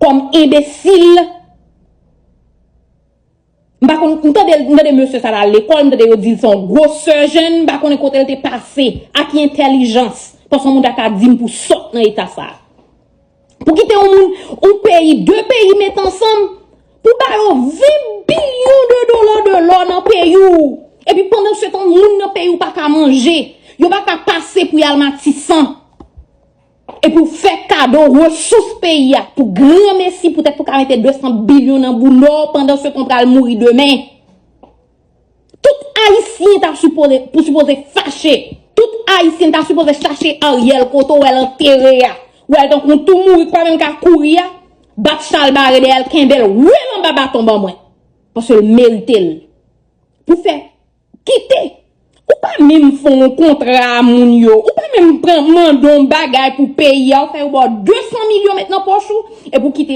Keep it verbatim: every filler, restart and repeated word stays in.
kòm enbesil. M pa konn, m tande, m tande mesye sa la lekòl, m tande yo di l se yon gwo sèjèn, m pa konnen kote l te pase, ak ki entèlijans. Paske yon moun ta ka di m pou sòt nan eta sa. Pou kite yon moun, yon peyi, de peyi met ansanm, pou ba yo ven bilyon de dola de lò nan peyi w. Epi pandan se tan, moun nan peyi w pa ka manje. Yo pa ka pase pou y al Matisan. Epi w fè kado resous peyi a pou granmesi poutèt pou ka mete de san bilyon nan boulò pandan se tan w pral mouri demen. Tout Ayisyen ta sipoze, pou sipoze fache. Tout Ayisyen ta sipoze chache Ariel kote w wè l antere a. W wè l tankou yon tou mouri k pa menm ka kouri a. Bat chal bare dèyè l, kenbe l, woule l anba baton ban mwen. Paske l merite l. Pou fè kite. Ou pa menm fè yon kontra a moun yo. Ou pa menm pran mande yon bagay pou peyi a. Ou fè yo ba w de san milyon met nan pòch ou. Epi w kite